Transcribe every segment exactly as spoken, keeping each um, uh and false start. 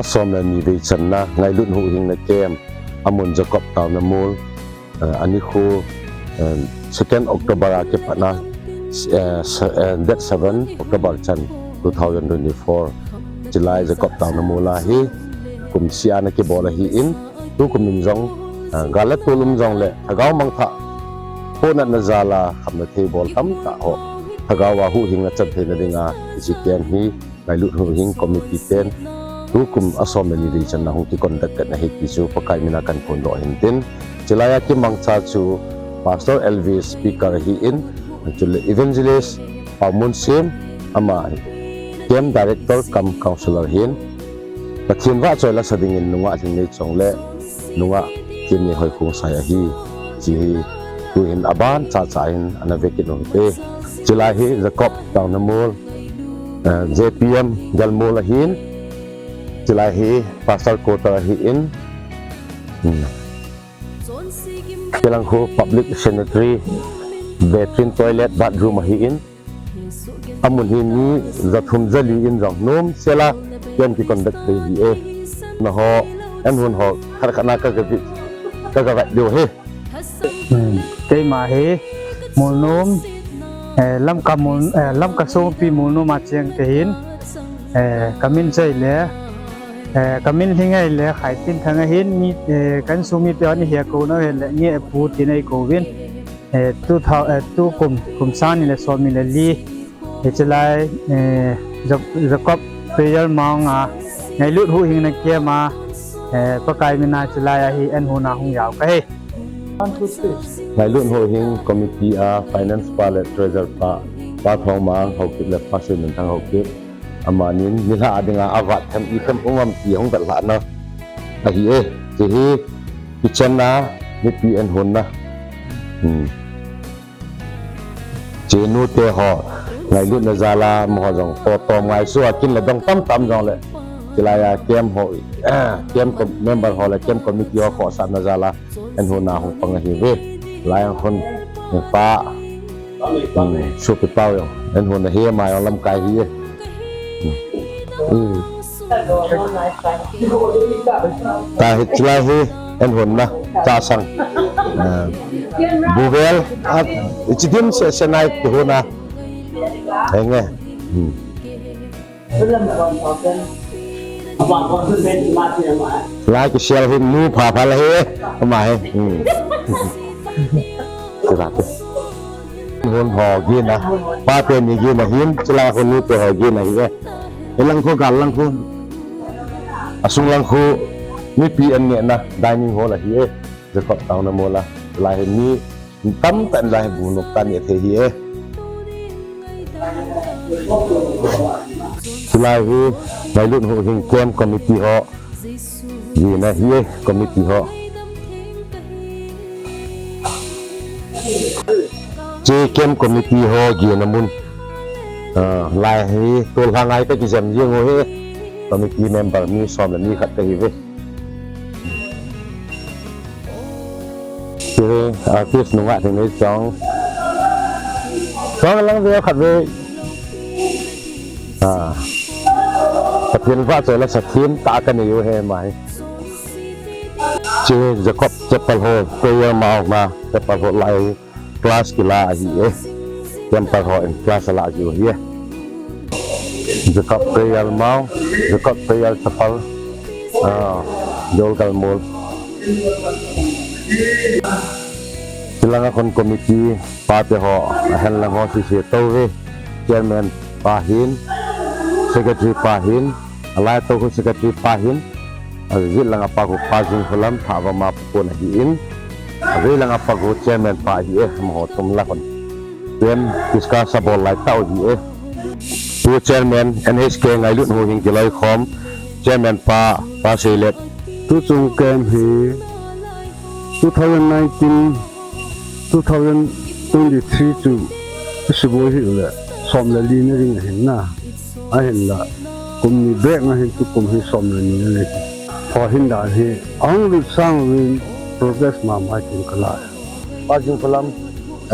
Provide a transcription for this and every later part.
Som le ni vei channa Ngailut Huhhingna camp, amun Jacob Taona Mol, eh, anikho, eh, second October a kipatna, eh, se-, eh, date seven October chan two thousand twenty-four. Chulai Jacob Taona Mol a hi, kum sia ana kibol ahin, tukum in jong, eh, gal le tol um jongle, lhagao mangthah, pohnatna jal a, khamna thei bol tamtah ho, lhagao a huhhingna chan theina dinga, hiche camp hi, Ngailut Huhhing Committee ten tukum a som le ni vei channa hung kiconduct kit na ahi ti chu Pakai mina kahin phondoh ahin tin. Chulai a kimangcha chu Pastor Elvis speaker ahin, chule Evangelist Paomunsim, ama camp director cum counselor ahin. Pathen vahchoi la sa dingin nungah Lhingneichong le nungah Kiamni Hoikhongsai ahi. Hiche hi tuhin aban chacha in ana vekit u hite. Chulai hi Jacob Taona Mol, eh, J P M Galmol ahin. Chulai hi Pastor Quarter ahin. Hmm. Chulang khu public sanitary, latrine, toilet, bathroom ahin. Amun hi mi jathum jali in jong nom sela camp kiconduct thei ahi e. Nangho, en hon ho, khat khat na ka ga vi, ka ga vet diu ahi. Hmm. Keima hi Molnom, eh, Lamka Mol, eh, Lamka Songpi Molnom a cheng kahin, eh, kamin chu ahile, eh, kamin lhing ahile Khaitinthang ahin, mi, eh, ka insung mite hon ihet kou nau ahile Ngepu tin eikou vin, eh, tu thou, eh, tukum, kum sang ni le som ni le li, hiche lai, eh, Ja-, Jacob Prayer Mount a, Ngailut Huhhingna camp a, eh, Pakai mina chulai a hi en hon a hung jao kahi. Ngailut Huhhing Committee a finance pa le treasurer pa, Pa Thongmang Haokip le Pa Seiminthang Haokip, amanin nilhah a dinga avat them i them um am ti hung vet lhah na ahi e. Hiche hi kitchen a mipi en hon na. Hmm. Hiche nute ho, ngailutna jal a, amaho jong khotom ngaisuh a kin le dong tamtah um jongle, chulai a camp ho, camp com-, member ho le camp committee ho khohsahna jal a, en hon a hung pang ahi ve. Lai a hung, eh, pa, hmm, sopi pa jong en hon ahi, ama jong lamkai ahi e. Hmm. Hmm. Tahi chulai hi en hon na, chasang. Ah, buvel, ah, hiche dim seh seh nai kihon a. Henge. Hmm. Lai kisel hi nu pha pha la hi, ama hi. Hmm. Chulai te. Hon ho gin a, pa teni gin ahin, chulai khu nute ho gin ahi e. Hilang khu gal lang khu. Asung lang khu mipi an nehna dining hall ahi e. Jacob Taona Mol a. Chulai hi mi tamtah in lai hi bu nop tah neh thei ahi e. Chulai hi Ngailut Huhhing Camp Committee ho gin ahi e, committee ho. Hiche camp committee ho gin a mun. Ah, lai hi tol lha ngai tah kijem jeng u ahi. Committee member mi som le ni khat kahi uve. Hiche artist nungah Lhingneichong. Chong lang ve khat ve. Ah. Pathen vahchoi la sa thim tah kanei u ahi ama hi. Hiche Jacob Chapel ho, prayer mount na, chapel ho lai class kila ahi e. Camper ho in class ala jiu ahi e. Jacob Prayer Mount, Jacob Prayer Chapel, ah, Jolgal Mol. Chulanga khun committee pate ho, ahen lang ho sese tou ve. Chairman pa hin, secretary pa hin, alai tou khu secretary pa hin, ajet langa pa khu Pa Jingkholam, Thahvama pa khu ahin, avei langa pa khu chairman pa ahi e, amaho thum la khun. Pen discuss abol lai tau ahi e. Pu chairman, N H K Ngailut Huhhing Kiloikhom, chairman pa, Pa Seilet. Tuchung camp hi two thousand nineteen, two thousand twenty-three chu isuboi hile som le li na ding ahin na. Ahinla kum ni back na hin tukum hi som le ni na nei. Ho hin dan hi ahung lut sang uvin progress mama tin kala. Pa Jingkholam,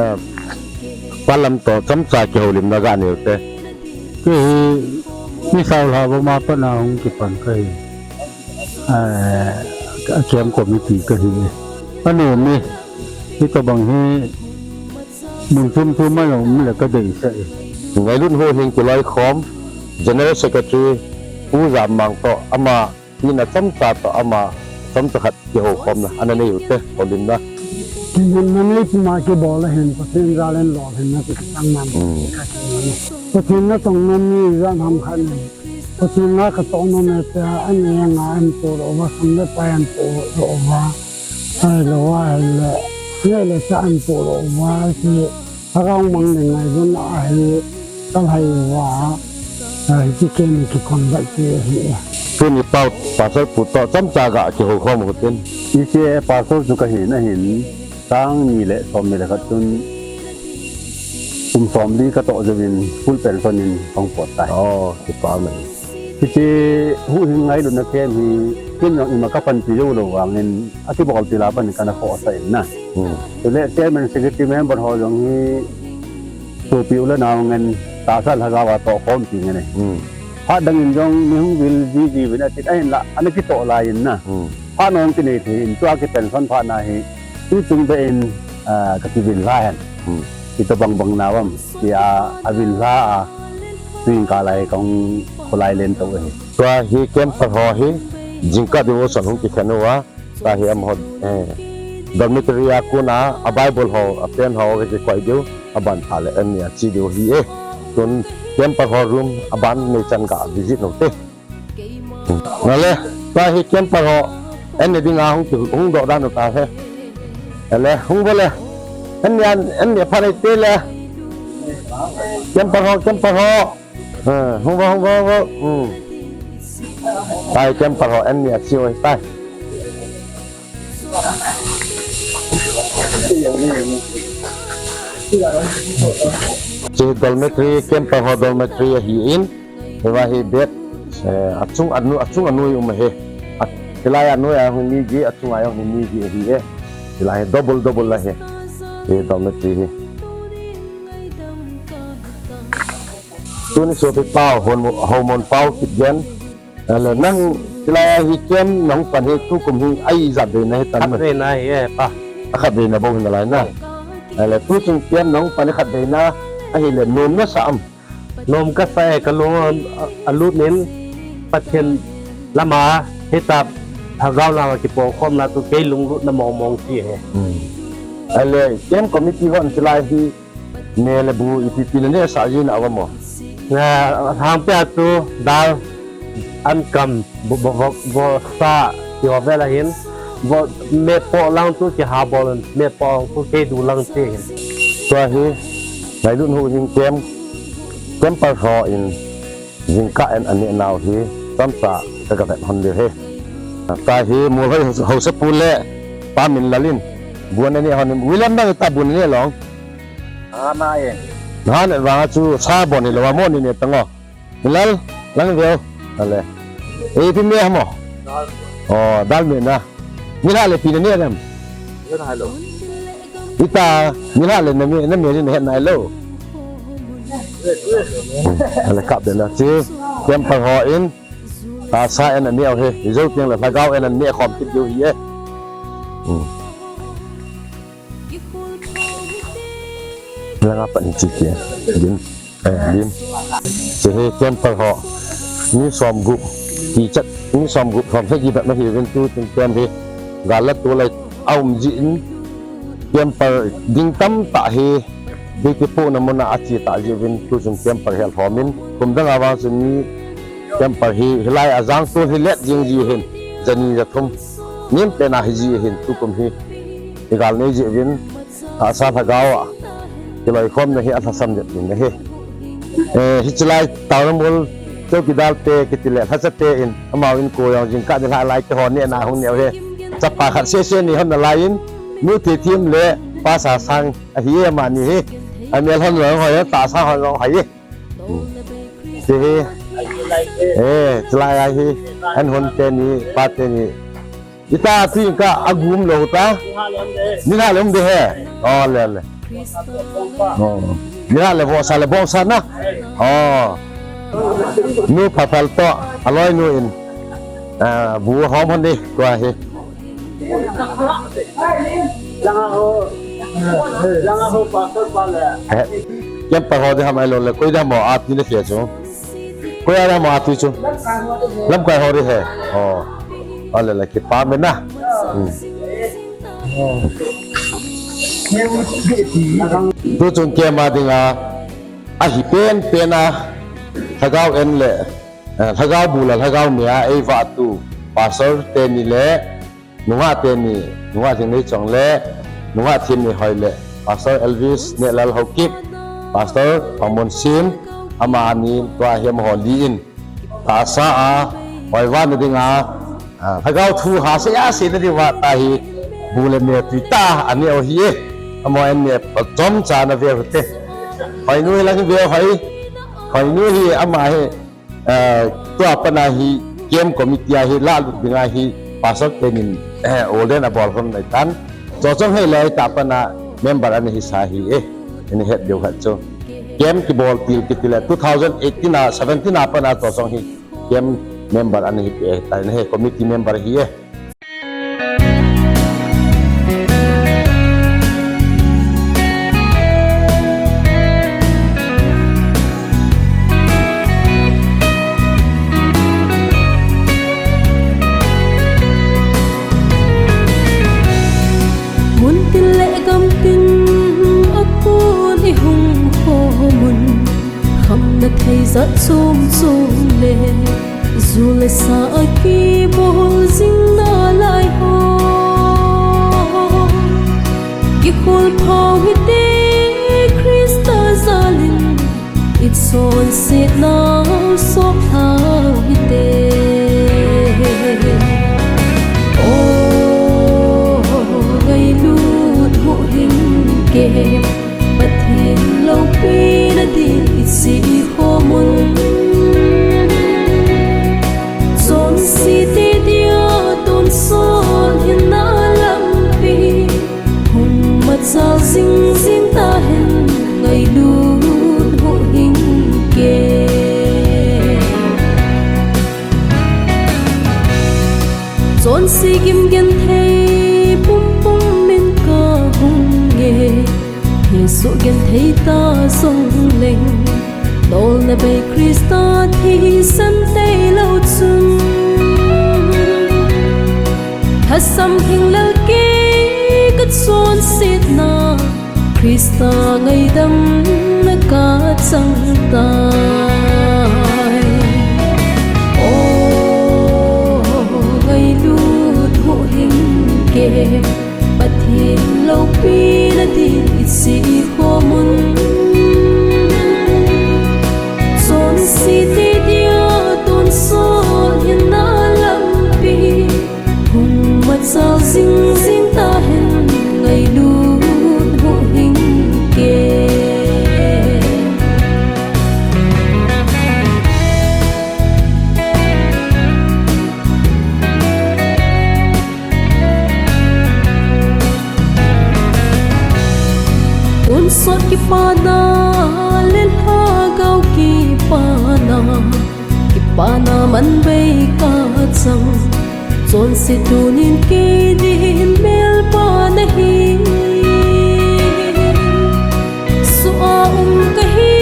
eh, pa lam toh chomcha kihoulimna ga neiu te. Kei hi Misaolha Boma pat na hung kipan kahi. eh, a camp committee kahi e. Anom e, hitobang hi mun chom chom a um le kadeisah e. Ngailut houin kiloikhom, General Secretary Pu Jammang toh ama hina chomcha toh ama chomcha khat kihoukhomna ana nei u te, houlimna. Kihoulimna nei puma kibol ahin, Pathen jal in lolhinna kikitang nam. Mm. Pathen natong nom mi ijat ham khat nei. Pathen la katoh nom e tia, ani nga an pu lou va, sum le pai an pu lou va. Ahilou va, ahile, neh le chah an pu lou va, ti. Lhagao mang le ngailutna ahi, kalhai uva, ah, hiti ken kiconduct ti ahi. Tuni pao Pastor pu toh chomcha ga kihoukhom u tin. Hiche Pastor chu kahi na hin, sang ni le som ni le khat chun, kum somli katoh jouvin full pension in kahung pot tai. Oh, kipa mai. Hiche huhhing ngailutna camp hi, ken jong ima kapanpi jou lou vangin, akibolpi la pan kana khohsah in na. Hmm. Chule chairman secretary member ho jong hi, sopi u le nao ngen tahsa lhagao a tohkhompi ngen e. Hmm. Phat dang in jong mi hung vil jiji uvin atin ahinla, ana kitoh lai in na. Hmm. Phat nung kinei thei in, tua kipension phat na hi, tuchung beh in, ah, kakivil lha hen. Hmm. Itobang bang na uvam, tia avil lha a, tuin kalai kahung kholai len tou ahi. Tua hi camper ho hi, jingkah devotion hung kikhen uva, Tua hi amaho, eh, dormitory a kona, a Bible ho, a pen ho, kakikoi diu, aban tha le, anni a che diu ahi e. Tun camper ho room, aban nei chan ga visit u te. Nale, tua hi camper ho, anni dinga hung ki, hung doh dan u ta he. Ale, hung vo le. Anni an, anni pha nei te le. Camper ho, camper ho. Ha, hung vo, hung vo, hung vo. Hmm. Tua hi camper ho, anni a che u tai. Hiche dormitory, camper ho dormitory ahin. Hiva hi bed, eh, achung anu, achung anoi um ahi. A, hilai a anoi a hung ni ji, achung a hung ni ji ahi e. Hilai hi double, double ahi. Hi dormitory hi. Tuni sopi pao, hon, Homon pao Kipgen. Ale nang hilai a hi camp nahung pan hi tukum hi a ijat vei na hitam? Khat vei na ahi e pa. A khat vei na bou hi nalai na. Ale tuchung camp nahung pan hi khat vei na ahile nom nasah am? Nom kasah e, kalung a, a, alut in Pathen lama hitia lhagao lama kipokhomna tu kei lunglutna mong mong ti ahi. Hmm. Ale camp committee hon hilai hi Neh le bu ipi ipi naneh sah jin a um am? Neh, ahangpia chu dal, ankam, bo, bo, bo, bosa, ti ho vel ahin, bo, meh poh lang chu kiha bol in, meh poh lang chu kei du lang ti ahin. Tua hi, ngailut houin camp, camper ho in, jingkah in aneh nau hi, chomcha ka, ka vet hon diu ahi. Tua hi, Muolhoi Haosa, Haosapu le Pa Minlal in, bu ananeh hon in, William nang ita bu naneh long. Ana e. Nahan vang a chu sa bon hilou a mo ni ne tang o. Minlal, lang veu. Ale. Ipi meh ham o? Dal. O, dal meh na. Nilhah le ipi naneh dem? Nilhah lou. Ita, nilhah le nameh, nameh jin nahet nailou. Ale kap den na. Hiche, camper ho in, tahsa in aneh u ahi. Ijou teng le lhagao in aneh khom kit diu ahi e. Hmm. Langa pat in chi kit. Lim. Eh, lim. Hiche hi camper ho. Mi som gup. Kichat. Mi som gup som hi kibep na hi vin tu tin camp hi. Gal la tu lai a um jin. Camper ding tamtah hi. Duty pohna mun a ache tah jeh uvin tuchung camper hi alhom in. Kum dang a vang chun mi camper hi hilai a jang tu hi let jing ji hin. Jani jathum. Nim pen a hi ji hin tukum hi. Igal nei jeh uvin. Tahsa lhagao a kiloikhomna hi alhasam jep ding ahi. Eh, hiche lai Taonamol chowkidar te kiti le lhacha te in amau in ko jong jingkah nilhah lai te ho nehna hung neh u ahi. Chapa khat seh seh ni hon nalai in, Nu Thithem le Pa Sasang ahi e amani hi. Amel hon jong hoi, tahsa hon jong hoi e. Hiche hi. Eh, hiche lai a hi. An hon teni, pa teni. Ita tu ka agum lou ta. Nilhah le um de he. O, le, le. O. Nilhah le vohsa le bohsa na. O. Nu Phaphal toh, aloinu in. Ah, bu hom hon di, tua hi. Langa ho, langa ho pastor pa le. He, camper ho di ham ailou le, koi di ham athi le khe chu. Koi a di ham athi chu. Lamkai ho di he. Oh. Ale le kipa me na. Hmm. Tu chun kema dinga. Ahi pen pen a, lhagao en le, eh, lhagao bul a, lhagao nea, ei vahtu, Pastor teni le, nungah teni, nungah Thingneichong le, nungah Thingneihoile, Pastor Elvis Nehlal Haokip, Pastor Pangmonsim, amani, tua hi amaho li in, tahsa a, hoiva na dinga, ah, lhagao thu ha se a se na diuva tahi, bu le me tui ta, ani o hi e, amaho en me pa chomcha na ve hute. Hoinu hi lang ve hoi, hoinu hi ama hi, ah, tua pana hi, camp committee a hi, la lut dinga hi, pastor tenin, eh, ordain abol hon nai tan. Chochong hei lai ta pana member ani hi sa hi e, ani het deu khat chu. Camp kibol til kiti le, two thousand eighteen a, seventeen a pana chochong hi, camp member ana hi pe, ta na he committee member hi e. Mun tin le gam tin a kon i hung khomun. Khamna thei jat chom chom le, ju le sa a kibol jing nalai ho. Kikhol phau hite Christa jalin, i chonsetna sop thau hite. O, ngailut huhhing ke, Pathen loupina din i che khomun. Chonse te dia tonsot hinna lampi, hung machal jing jing tahen, ngailut huhhing ke. Chonse gim genthei pumpum min kahung e, Jesu genthei ta jongleng, tolna bei Christa thisen tei lou chun. Lhasam hinglel kei kachonsetna, Christa ngaidamna kachang tai. O, ngailut huhhing ke, Pathen loupina din i che khomun. Chonse te dia tonsot hinna lampi, hung machal jing jing tahen, ngailut huhhing ke. Tonsot kipana le lhagao kipana, kipana man bei kachang. Chonse tunin kei din melpa nahi. Soh a um kahi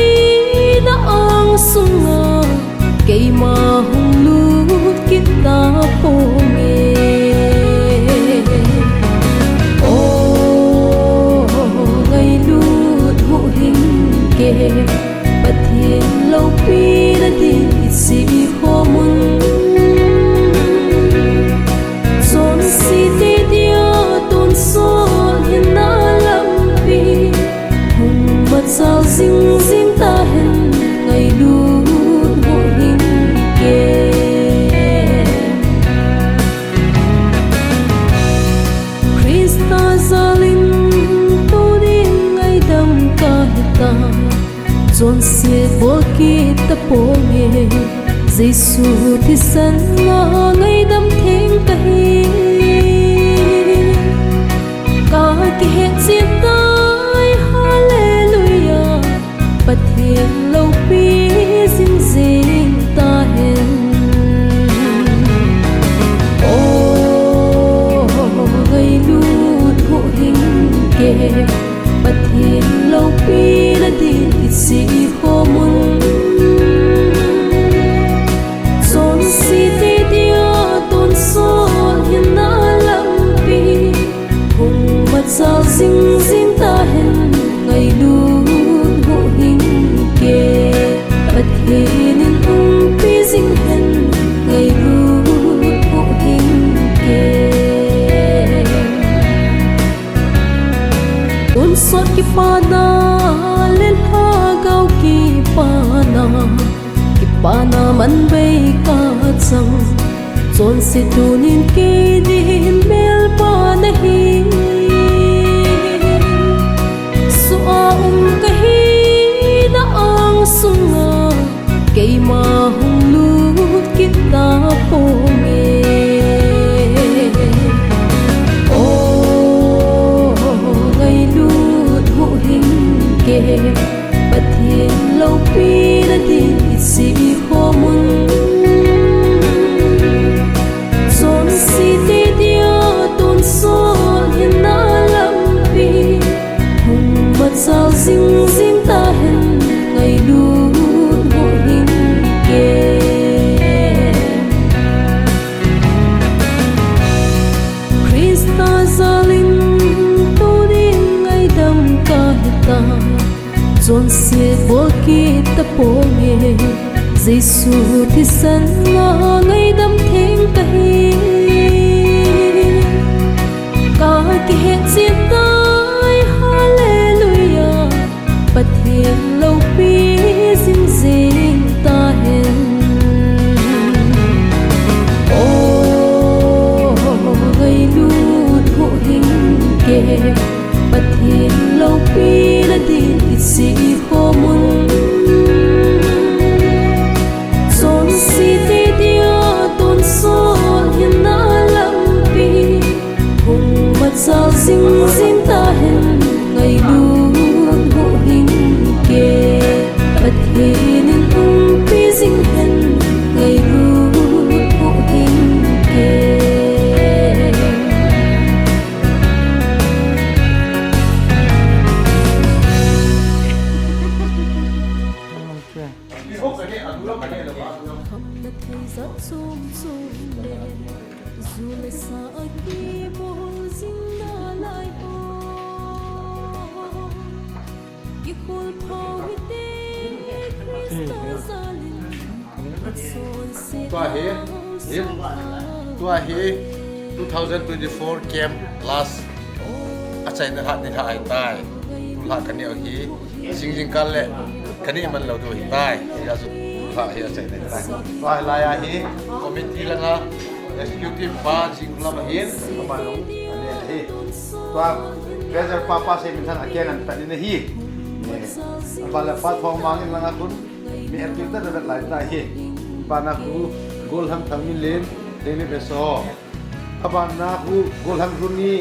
na angsunga, keima hung lut kit taponge. O, ngailut huhhing ke, Pathen loupina din i che khomun. Chonse te dia tonsot hinna lampi, hung machal jing jing tahen, ngailut huhhing ke. Christa jalin tunin ngaidam kahi ta, chonset bol kit taponge. Jesu thisan a ngaidam theng kahi. Kakihet jin tai, Hallelujah. Pathen loupi jing jing tahen. Pathen loupina ding i chih khomun, chonse te dia tonsot hinna lampi, hung machal jing jing tahen, ngailut huhhing kei. Pathen in umpi jing hen, ngailut huhhing kei. Tonsot kipana le lhagao kipana, kipana manbei kachang, chonse tunin kei din melpa nahi. Soh a um kahi na angsunga, keima hung lut kit taponge. O, ngailut huhhing kei, Pathen loupina ding i chih khomun, chonse te dia tonsot hinna lampi, hung machal jing jing tahen, ngailut huhhing kei. Christa jalin tunin ngaidam kahitai, chonset bol kit taponge. Jesu thisan a ngaidam theng kahi, kakihet chet tai, Hallelujah. Pathen loupi jing jing tahen. O, ngailut huhhing kei, Pathen loupina ding i chih khomun, chonse te dia tonsot hinna lampi, hung machal jing jing tahen, ngailut huhhing kei. Pathen in umpi jing hen, ngailut huhhing kei. Khamna thei jat chom chom le, ju le sa a kibol jing nalai ho, kikhol pha u hite, Christa jalin. Tua hi, hi, tua hi two thousand twenty-four camp last achaina lhah ni lhah ahitai. Tu lhah kanei u hi, jing jing kal le kanei man lou diu ahitai. Hijeh chun lhah hi achaina ahitai. Tua hilai a hi committee langa executive pa jing lam ahin, ama jong anei ahi. Tua treasurer pa, Pa Seiminthang, aken an tan in ahi. Apa le Pa Thongmang in langa khun mi active tah in avet lai tai hi. Abana khu Golhang Thangminlen, David Reso. Abana khu Golhang Runi,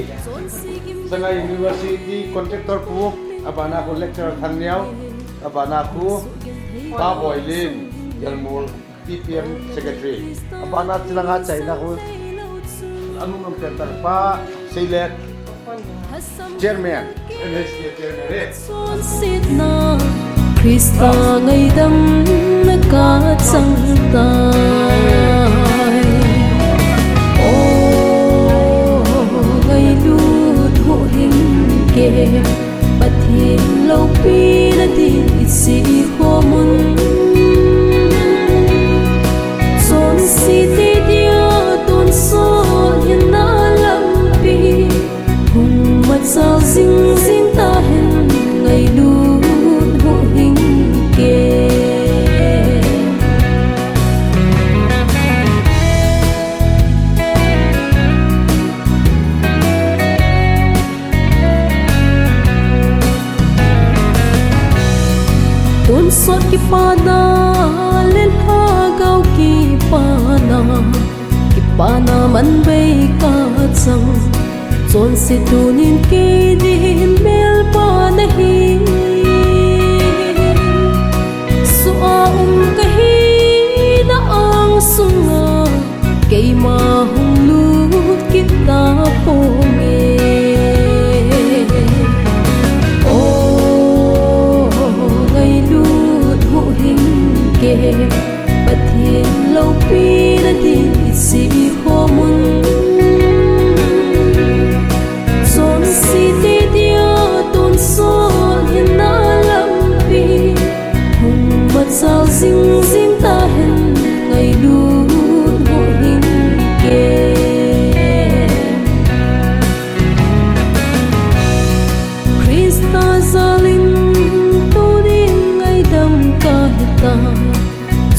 Sagaing University contractor pu. Abana khu lecturer Thangneo. Abana khu Pa Boilin, Jalmol, P P M secretary. Abana chilanga achaina khu anung nung pen tar Pa Seilek, chairman, N H C A chairman, eh. Chonsetna Christa ngaidamna kachang tai. O, ngailut huhhing kei, Pathen loupina ding i chih khomun, chonse te dia tonsot hinna lampi, hung machal jing jing tahen, ngailut huhhing kei. Tonsot kipana le lhagao kipana, kipana manbei kachang, chonse tunin kei din melpa nahi. Soh a um kahi na angsunga, keima hung lut kit taponge.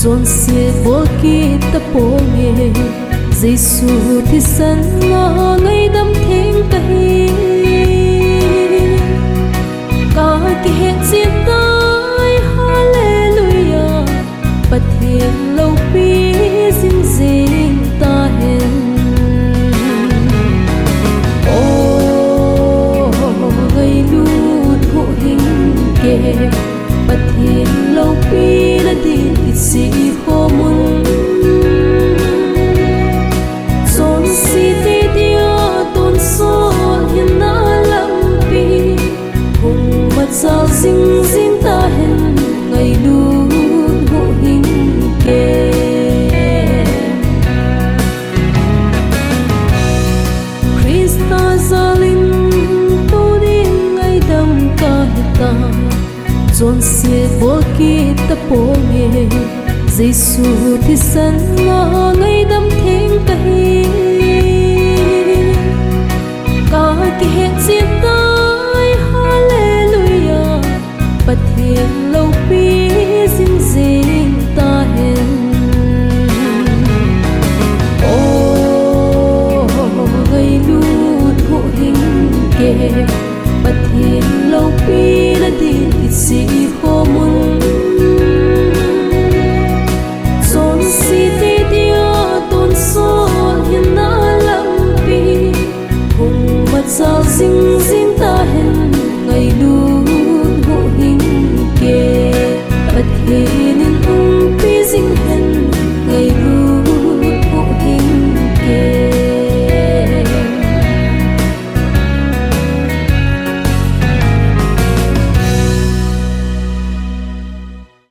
Chonset bol kit taponge, Jesu thisan a ngaidam theng kahi. Ka kihet jin tai, Hallelujah, Pathen loupi jing jing tahen. O, ngailut huhhing ke, Pathen loupina din kisih khomun. Chonset te dia tonsot hinna lampi hung machal jing jing tahen, ngailut huhhing ke. Christa jalin tunin ngaidam kahitai. Chonset bol kit taponge, Jesu thisan a ngaidam theng kahi. Ka kihet jin tai,